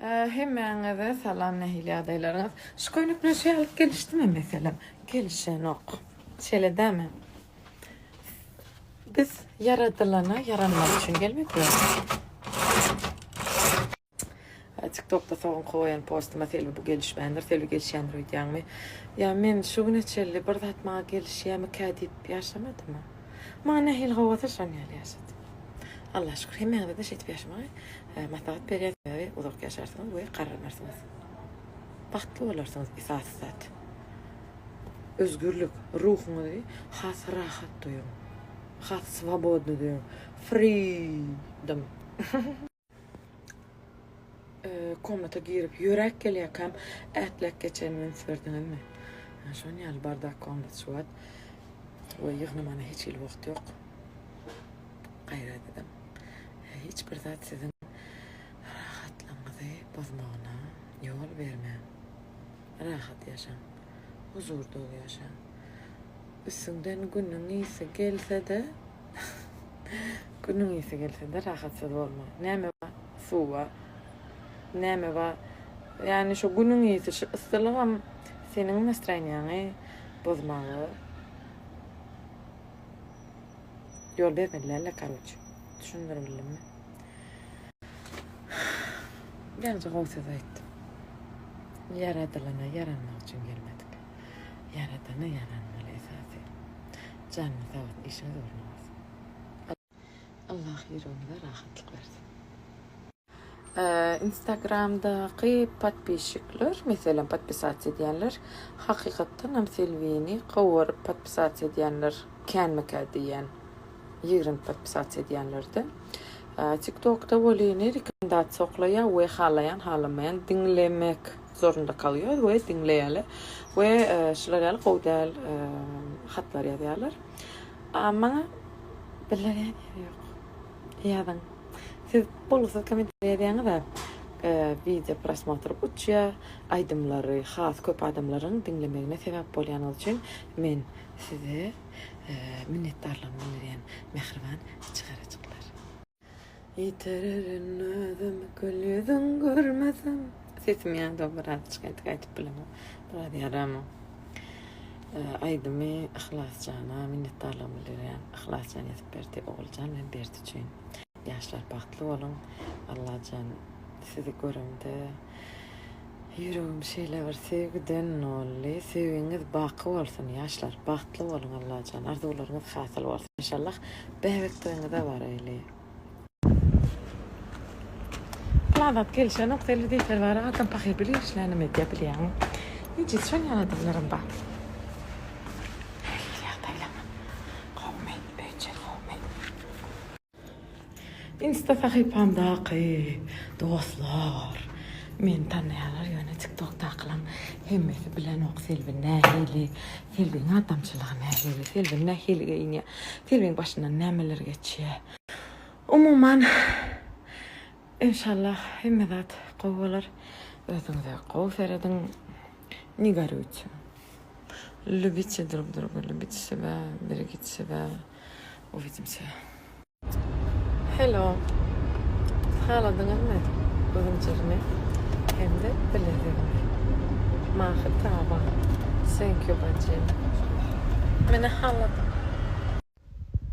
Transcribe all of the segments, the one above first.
Hemmäňize salam nähili ýagdaýlaryňyz? Şu köýnek bilen şu ýalyk gelişdimi meselem? Gelişenok. Şeýle dämi? Biz ýaradylana ýaranmak üçin gelmedik. TikTokda soňky goýan postuma Selbi bu gelişmändir, Selbi gelişýändir öýdýäňmi? Ýa men şu güne çenli bir zat maňa gelişýärmikä diýip ýaşamadymmy? Maňa nähili gowy bolsa şon ýaly ýaşadym. Allaha şükür hemmäňize-de şeýdip ýaşamagy maslahat berýän sebäbi uzak ýaşarsyňyz we garramarsyňyz. Bagtly bolarsyňyz esasy zat. Özgürlik, ruhuňyzy has rahat duýuň. Has swobodny duýuň. Freedom. Komnata girip ýöräp gelýärkäm ätläp geçenimi üns berdiňizmi? Şon ýaly bardak komnat şu wagt. We ýygnamana hiç hili wagt ýok. Gaýrat ediň. Hiç bir zat siziň rahatlygyňyzy bozmagyna ýol bermäň. Rahat ýaşaň. Huzurda ýaşaň. Üstüňden günüň ysy gelse-de, günüň ysy gelse-de rahatsyz bolma. Näme bar? Suw bar. Näme bar? Ýagny şo günüň ysy, şu yssylygam seniň nastroýeniýaňy bozmaga ýol bermeli däldir, karoç. Düşündirip bildimmi? Ýaňja gowy söz aýtdym. Ýaradylana ýaranmak üçin gelmedik. Ýaradana ýaranmaly esasy. Janyňyz sag bolsun, işiňiz ugruna bolsun. Allah ýüregiňize rahatlyk bersin. Instagramdaky podpisçikler, meselem podpisasiýa edýänler, hakykatdanam Selbini gowy görüp podpisasiýa edýänler känmikä diýýän. Ýigrenip podpisasiýa edýänlerde. Tiktokda welini rekomendasiýa oklaýar we halaýan halamaýan diňlemek zorunda kalýar we diňleýärler we şular ýaly gowy däl hatlar ýazýarlar. A maňa bildirýän ýeri ýok. Ýazyň. Siz bolgusyz kommentariýa ýazýaňyz-a. Wideo prosmotr uçýar, aýdymlary has köp adamlaryň diňlemegine sebäp bolýanyňyz üçin men size Minnetdarlygymy bildirýän mähriban içigarajyklar. Ýitirerin özüm gül ýüzüň görmesem. Sesim ýada birazjyk entek aýdyp bilemok. Biraz ýaramok. Aýdymy Yhlasjana minnetdarlygymy bildirýän. Yhlasjan ýazyp berdi Oguljan bilen Berdi üçin. Ýaşlar bagtly boluň. Allajan sizi göremde Ýüregim şeýle bir söýgüden doldy. Söýgiňiz baky bolsun ýaşlar. Bagtly boluň Allajan arzuwlaryňyz hasyl bolsun inşallah bäbek toýuňyza baraýly. Plan zat gelişenok Selbi diýseler bar adam pahyr bir işlänem edýär bilýäňmi. Ejiz şon ýaly adamlaram bar. Nähili ýagdaýlaň? Gowumy? Öý-içeri gowumy? Insta sahypamdaky dostlar meni tanaýarlar ýöne tiktokdakylaň hemmesi bilenok Selbi nähili Selbiň adamçylygy nähili Selbi nähili geýinýär Selbiň başyndan nämeler geçýär umuman enşallah hemme zat gowy bolar özüňize gowy serediň ne gorüýte Lübite drug druga lübite sebe berigite sebe uwidimse. Hello. Haladyňyzmy bu zynjyryny hem-de bilezigimi? Mahy Taba. Thank you bajym. Meni haladym.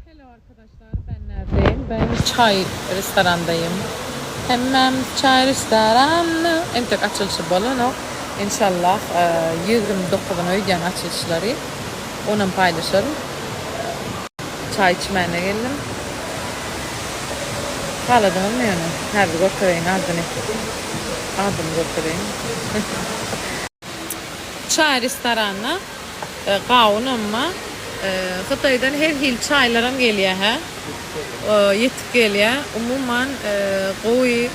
Hello arkadaşlar ben neredeyim? Ben çay restorandayım. Hemmämiz çay restoranda. Entek açylyşy bolanok. Inşallah 29-na öýdýän açylyşlary. Onam paýlaşaryn. Çaý içmäne geldim. Haladyňyzmy ýöne? Häzir görkezeýin adyny. Adyny görkezeýin. Çaý restoranda gawunam bar. Hytaýdan her hili çaýlaram gelýär hä? Ýetip gelýär. Umuman gowy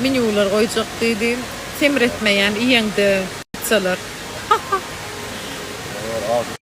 menýular goýjak diýdi. Semretmeýän iýeňde pizzalar.